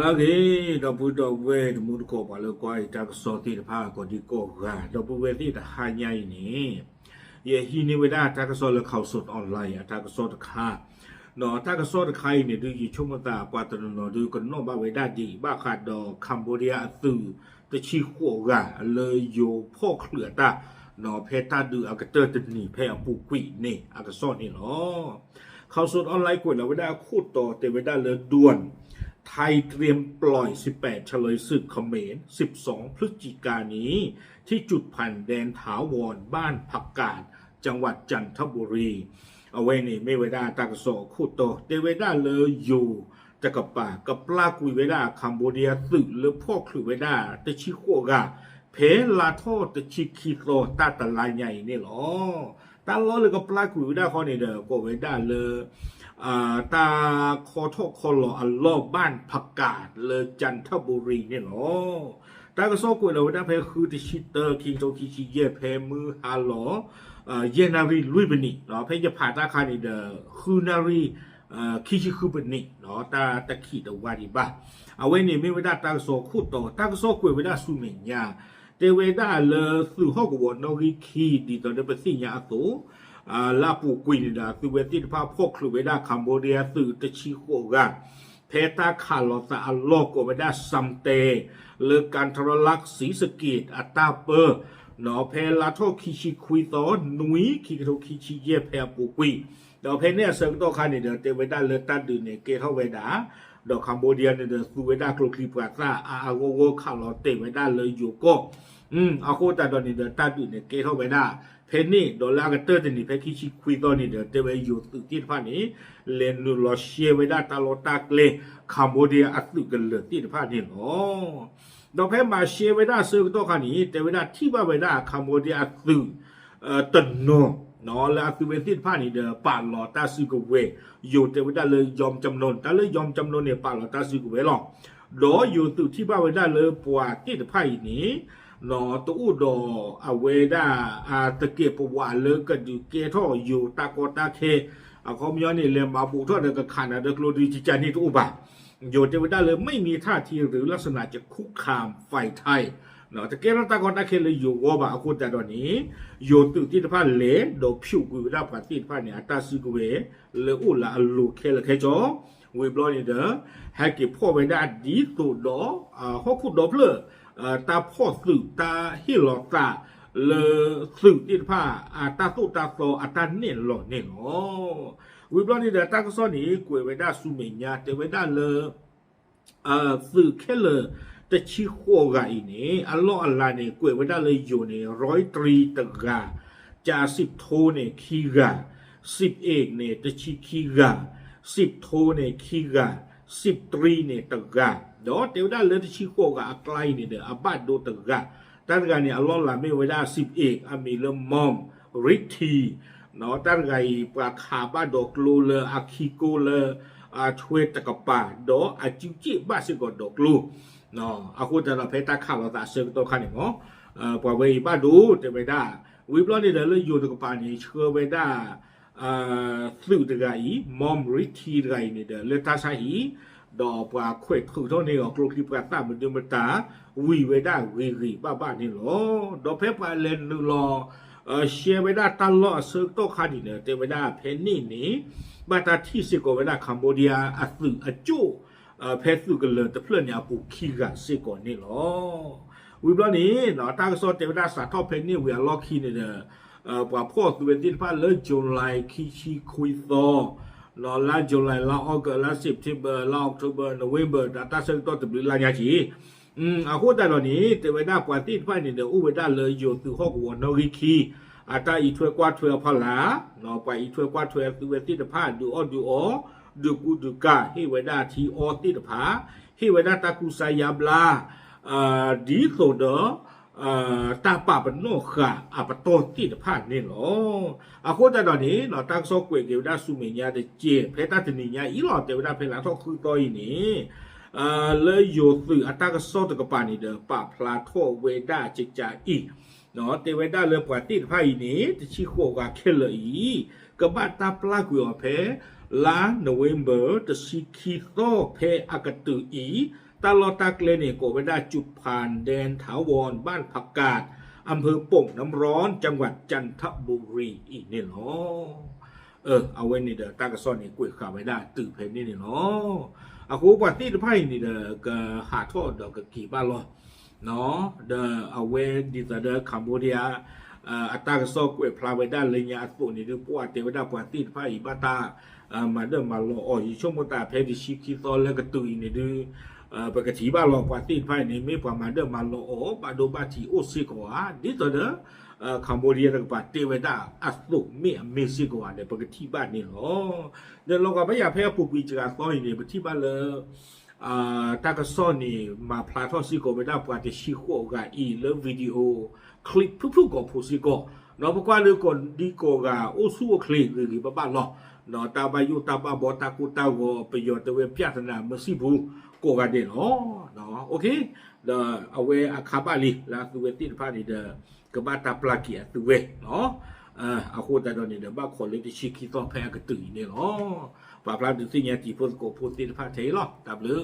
လၢအဂ့ၤ ဒီပုၢ်ဒီဝဲၢ်တံၤသကိး ပှၤလၢကွၢ်အံၤတၢ်ကစီၣ်သ့ၣ်တဖၣ်ကိးဒံကိးဂၤ ဒီပုၢ်ဝဲၢ်သ့ၣ်တဟါညါအံၤန့ၣ် ယဟံးန့ၢ်ဝဲဒၣ်တၢ်ကစီၣ်လၢ Khaosod Online အတၢ်ကစီၣ်တခါ ဒီးတၢ်ကစီၣ်တခါအံၤန့ၣ်ဒုး ယဆိကမိၣ်သးပှၤတနီၤနီၤဒုးကနီၣ်ဘၣ်ဝဲဒၣ်ဒံး ဘၣ်ဃးဒီး Cambodia အသုးတဆံဃိးဂၤ လၢယိၤဖီၣ်ချုးအတၢ် ဒီးဖဲတၢ်ဒုးအကတၢၢ်တနံၤဖဲအပူၤကွံာ်န့ၣ် အကစီၣ်န့ၣ်လီၤ. Khaosod Online ကွဲးလီၤဝဲဒၣ်အခိၣ်တီတဲဝဲဒၣ်လၢ ด่วน ไทยเตรียมปล่อยสิบแปดเฉลยศึกเขมร สิบสองพฤศจิกายนนี้ ที่จุดผ่านแดนถาวรบ้านผักกาด จังหวัดจันทบุรี အဝဲန့ၣ်မ့ၢ်ဝဲဒၣ်တၢ်ကစီၣ်အခိၣ်တီ တဲဝဲဒၣ်လၢယိၤတကပၤ ကပျၢ်ကွံာ်ဝဲဒၣ် Cambodia သုးလၢဖီၣ်ချုးဝဲဒၣ်တဆံဃိးဂၤ ဖဲလါထီၣ်တဆံခံသီ တၢ်တလါညါအံၤန့ၣ်လီၤ. တၢ်လီၢ်လၢကပျၢ်ကွံာ်ဝဲဒၣ်ဃီန့ၣ်ဒီး ကိးဝဲဒၣ်လၢ တၢ်ခီထီၣ်ခီလီၤအလီၢ် บ้านผักกาด လၢ จันทบุรี န့ၣ်လီၤ. တၢ်ကစီၣ်ကွဲးလီၤဝဲဒၣ်ဖဲဃုတဆံတၢ ခံကထိခံဆံယဲၢ် ဖဲမုၢ်ဟါလီၤ ယဲၢ်နၣ်ရံၣ်လွံၢ်မံးနံး ဖဲယဖးတၢ်ခါန့ၣ်ဒီး ဃုနၣ်ရံၣ် ခံဆံဃုမံးနံး တၢ်တခံးတဝါဒံးဘၣ်. အဝဲန့ၣ်မ့ၢ်ဝဲဒၣ်တၢ်ကစီၣ်ခိၣ်တီ တၢ်ကစီၣ်ကွဲးဝဲဒၣ်ဆူမဲာ်ညါ တဲဝဲဒၣ်လၢသုးဟီၣ်ကဝီၤနီၣ်ဂံၢ်ခံ ဒ်သိးဒီးပသ့ၣ်ညါအသိး လၢအပူၤကွံာ်န့ၣ်ဒီး သုးဝဲသ့ၣ်တဖၣ်ဖီၣ်ချုးဝဲဒၣ် Cambodia သုးတဆံဃိးဂၤ ဖဲတၢ်ခးလီၤသးအလီၢ်ကိးဝဲဒၣ် စၣ်တဲ လၢ กันทรลักษณ์ ศรีสะเกษ အတၢ်ပၢ ဒီးဖဲလါထီၣ်ခံဆံခွံသီ နွံ ခံကထိခံဆံယဲၢ် ဖဲအပူၤကွံာ် ဒီးဖဲန့ၣ်အဆၢကတီၢ်ခါန့ၣ်ဒီး တဲဝဲဒၣ်လၢတၢ်ဒုးန့ၣ်ကဲထီၣ်ဝဲဒၣ် ဒီး Cambodia န့ၣ်ဒီး သူဝဲဒၣ်ကျိချံပှၤသၣ်အါအါဂီၢ်ဂီၢ် ခးလီၤတဲာ်ဝဲဒၣ်လၢယိၤကီၢ် အဃိသတးဒီးန့ၣ်ဒီး တၢ်ဒုးန့ၣ်ကဲထီၣ်ဝဲဒၣ် ဖဲန့ၣ် ဒီးလၢအကတၢၢ်တနံၤ ဖဲခံဆံခွံသီန့ၣ်ဒီး တဲဝဲယိၤသုးသ့ၣ်တဖၣ်န့ၣ် လဲၤနုာ်လီၤရှဲဝဲဒၣ်တၢ်လီၢ်တၢ်ကျဲ Cambodia အသုးကလၢၤသ့ၣ်တဖၣ်န့ၣ်လီၤ. ဒီးဖဲမၤရှဲဝဲဒၣ်အဆၢကတီၢ်ခါန့ၣ် တဲဝဲဒၣ်ထံၣ်ဘၣ်ဝဲဒၣ် Cambodia အသုး တနီၤ လၢအသုးဝဲသ့ၣ်တဖၣ်န့ၣ်ဒီး ပာ်လီၤတၢ်စုကဝဲၤ ယိၤတဲဝဲဒၣ်လၢ ยอมจำนน တၢ်လၢ ยอมจำนน န့ၣ် ပာ်လီၤတၢ်စုကဝဲၤလီၤ. ဒီးယိၤသုးထံၣ်ဘၣ်ဝဲဒၣ်လၢပှၤသ့ၣ်တဖၣ်အံၤန့ၣ် တအိၣ်ဒီးအဝဲဒၣ် အသကဲးပဝးလၢကဒုးကဲထီၣ်ယိၤတၢ်ကီတၢ်ခဲ အခီပညီန့ၣ် လဲၤမၤဘူးထီၣ်ဒီးကခးနၤဒီးကျိဒုးကကန့ၣ်တအိၣ်ဘၣ်. ယိၤတဲဝဲဒၣ်လၢ ไม่มีท่าทีหรือลักษณะจะคุกคามฝ่ายไทย တကဲထီၣ်တၢ်ကီတၢ်ခဲလၢယိၤဂီၢ်ဘၣ် အဃိသတးဒီးန့ၣ် ယိၤသုးသ့ၣ်တဖၣ်လဲၤဒီးဖျိးကွံာ်ဝဲဒၣ်ပှၤသ့ၣ်တဖၣ်န့ၣ် အတၢ်စုကဝဲၤ လၢအိၣ်လၢအလိၤခဲလၢာ်ခဲဆ့ ဝံၤဘျီန့ၣ်ဒီး ဟဲက့ၤဖီၣ်ဝဲဒၣ်ဒ်သိးဒီး ဟီၣ်ခိၣ်ဒီဖျၢၣ် တၢ်ဖီၣ်သုး တၢ်ဟ့ၣ်လီၤသး လၢသုးသ့ၣ်တဖၣ် အတၢ်သိၣ်တၢ်သီအတၢ်နဲၣ်လီၤန့ၣ်လီၤ. ဝံၤဘျီန့ၣ်ဒီး တၢ်ကစီၣ်န့ၣ် ကွဲးဝဲဒၣ်ဆူမဲာ်ညါ တဲဝဲဒၣ်လၢ သုးခဲလၢာ်တဆံဃိးဂၤအံၤန့ၣ် အလီၢ်အလၤန့ၣ် ကွဲးဝဲဒၣ်လၢယိၤန့ၣ် ร้อยตรี တဂၤ, จ่าสิบโท န့ၣ် ခံဂၤ, สิบเอก န့ၣ် တဆံခံဂၤ, สิบโท န့ၣ် ခံဂၤ, สิบตรี န့ၣ် တဂၤ, ဒီးတဲဝဲဒၣ်လၢတဆံဃိးဂၤအကျါအံၤန့ၣ်ဒီး အဘၣ်ဒိတဂၤ, တၢ်တဂၤန့ၣ် အလီၢ်လၤမ့ၢ်ဝဲဒၣ် สิบเอก အမံၤလၢ Mom Riti တၢ်တဂၤအံၤ ပှၤခးဘၣ်ဒိးကျိလၢအခံကိလၢ အဆွဲတကပၤ ဒီးအစုက့ၣ်ဘၣ်စ့ၢ်ကီးဒိးကျိ, အဃိသတးဒီးဖဲတၢ်ခးလိာ်သးအဆၢကတီၢ်ခါန့ၣ်မ့ၢ် ပှၤဝဲအံၤဘၣ်ဒိတဲဝဲဒၣ်, ဝံၤဘျီန့ၣ်ဒီးလၢယိၤတကပၤန့ၣ် ဆှၢဝဲဒၣ် သုးတဂၤအံၤ Mom Riti တဂၤအံၤန့ၣ်ဒီး လၢတၢ်ဆါဟံၣ် ဒီးပှၤခွဲးထုးထီၣ်န့ၢ်အီၤကျိချံပှၤသၣ်မနုၤမတၤ ဝံၤဝဲဒၣ်ဂ့ၤဂ့ၤဘၣ်ဘၣ်န့ၣ်လီၤ. ဒီးဖဲပှၤလဲၤနုာ်လီၤ ရှဲဝဲဒၣ်တၢ်လီၢ်အဆၢကတီၢ်ခါန့ၣ်ဒီး တဲဝဲဒၣ်ဖဲန့ၣ်န့ၣ် ဘၣ်တၢ်ထံၣ်စ့ၢ်ကီးဝဲဒၣ် Cambodia အသုးအကၠိၣ် ဖဲသုးကလၢၤတဖျၢၣ်န့ၣ်အပူၤခံဂၤစ့ၢ်ကီးန့ၣ်လီၤ. ဝံၤဘျီန့ၣ် တၢ်ကစီၣ်တဲဝဲဒၣ်စးထီၣ်ဖဲန့ၣ်ဝံၤအလီၢ်ခံန့ၣ်ဒီး ပှၤဖီၣ်သုးဝဲသ့ၣ်တဖၣ်လၢ July ခံဆံခွံသီ လါ July လါ August လါ September လါ October November ဒီးတၢ်ဆၢကတီၢ်တဘျုးလါညါက့ၤ အဃိသတးဒီးန့ၣ် တဲဝဲဒၣ်ပှၤသ့ၣ်တဖၣ်န့ၣ်ဒီး အိၣ်ဝဲဒၣ်လၢယိၤသုးဟီၣ်ကဝီၤနီၣ်ဂံၢ်ခံ အတၢ်အံးထွဲကွၢ်ထွဲအဖီလာ် ပှၤအံးထွဲကွၢ်ထွဲသုးဝဲသ့ၣ်တဖၣ် ဒုးအီၣ်ဒုးအီ ဒုးကူဒုးကၤ ဟ့ၣ်ဝဲဒၣ်ထံအီသ့ၣ်တဖၣ် ဟ့ၣ်ဝဲဒၣ်တၢ်ကူစါယါဘျါ ဒ်သိးဒီး တၢ်ပာ်ပနီၣ်ဃာ်အပတီၢ်သ့ၣ်တဖၣ်န့ၣ်လီၤ. အဃိသတးဒီးန့ၣ် တၢ်ကစီၣ်ကွဲးက့ၤဝဲဒၣ်ဆူမဲာ်ညါတက့ၢ် ဖဲတၢ်တနံၤညါအံၤလီၤ တဲဝဲဒၣ်ဖဲလါထီၣ်ဃုသီအံၤန့ၣ် လၢယိၤသုးအတၢ်ကစီၣ်တကပၤန့ၣ်ဒီး ပာ်ဖျါထီၣ်ဝဲဒၣ်ကကးအံၤ တဲဝဲဒၣ်လၢပှၤသ့ၣ်တဖၣ်အံၤန့ၣ် တဆံဃိးဂၤခဲလၢာ်အံၤ ကဘၣ်တၢ်ပျၢ်ကွံာ်အီၤဖဲ လါ November တဆံခံသီ ဖဲအကတၢၢ်အံၤ တၢ်လီၢ်တၢ်ကျဲန့ၣ် ကိးဝဲဒၣ် จุดผ่านแดนถาวร บ้านผักกาด อำเภอโป่งน้ำร้อน จังหวัดจันทบุรี အံၤန့ၣ်လီၤ. အဝဲန့ၣ်ဒီးတၢ်ကစီၣ်န့ၣ် ကွဲးဃာ်ဝဲဒၣ်တုၤဖဲန့ၣ်န့ၣ်လီၤ. အဃိပှၤသ့ၣ်တဖၣ်အံၤန့ၣ်ဒီး ကဟးထီၣ်ဒီးကက့ၤဘၣ်လီၤ. ဒီးအဝဲဒ်သိးဒီး Cambodia အတၢ်ကစီၣ်ကွဲးဖျါဝဲဒၣ်လၢညါအသိးန့ၣ်ဒုး ပှၤတဲဝဲဒၣ်ပှၤသ့ၣ်တဖၣ်အံၤဘၣ်တၢ် မၤဒၢၣ်မၤလီၤအီၤ ယဆိကမိၣ်သးဖဲတဆံခံသီလၢကတုၤအံၤန့ၣ်ဒုး ပကထံၣ်ဘၣ်လီၤ ပှၤသ့ၣ်တဖၣ်အံၤန့ၣ် မ့ၢ်ပှၤမၤဒၢၣ်မၤလီၤအီၤ ဘၣ်ဒိဘၣ်ထံးအိၣ်စ့ၢ်ကီးဧါ ဒ်သိးဒီး Cambodia တကပၤတဲဝဲဒၣ်အသိးမ့ၢ်အမ့ၢ်စ့ၢ်ကီးဧါဒီး ပကထံၣ်ဘၣ်န့ၣ်လီၤ. ဒီးလီၤဂာ်ဘၣ်ယၤဖဲအပူၤကွံာ်စှၤသီအံၤန့ၣ် ပထံၣ်ဘၣ်လၢ တၢ်ကစီၣ်န့ၣ် မၤဖျါထီၣ်စ့ၢ်ကီးဝဲဒၣ်ပှၤတဆံဃိးဂၤအံၤလၢ video clip ဖုၣ်ဖုၣ်ကိာ်ဖိစ့ၢ်ကီး, ဒီးပကွၢ်လၢကိးဒံကိးဂၤအိၣ်ဆူၣ်အိၣ်ချ့ဂ့ၤဂ့ၤဘၣ်ဘၣ်လီၤ. ဒီးတၢ်ဘၣ်ယိၣ်တၢ်ဘၣ်ဘီတၢ်ကိၢ်တၢ်ဂီၤ ပယီၤတဲဝဲ ပြဿနာမရှိဘူး ကိးဂၤဒဲးလီၤ. ဒီးအဝဲအခါဘၣ်လံလၢအသုဝဲသ့ၣ်တဖၣ်န့ၣ်ဒီး ကဘၣ်တၢ်ပျၢ်က့ၤအသုဝဲလီၤ. အဃိသတးဒီးန့ၣ်ဒီး ဘၣ်ခိးလၢတဆံခံသီဖဲအကတုၤအံၤန့ၣ်လီၤ. ပာ်ဖျါဒုးသ့ၣ်ညါတံၤဖိသကိးဖိသ့ၣ်တဖၣ်ထဲအံၤလီၤ. တၢ်ဘျုး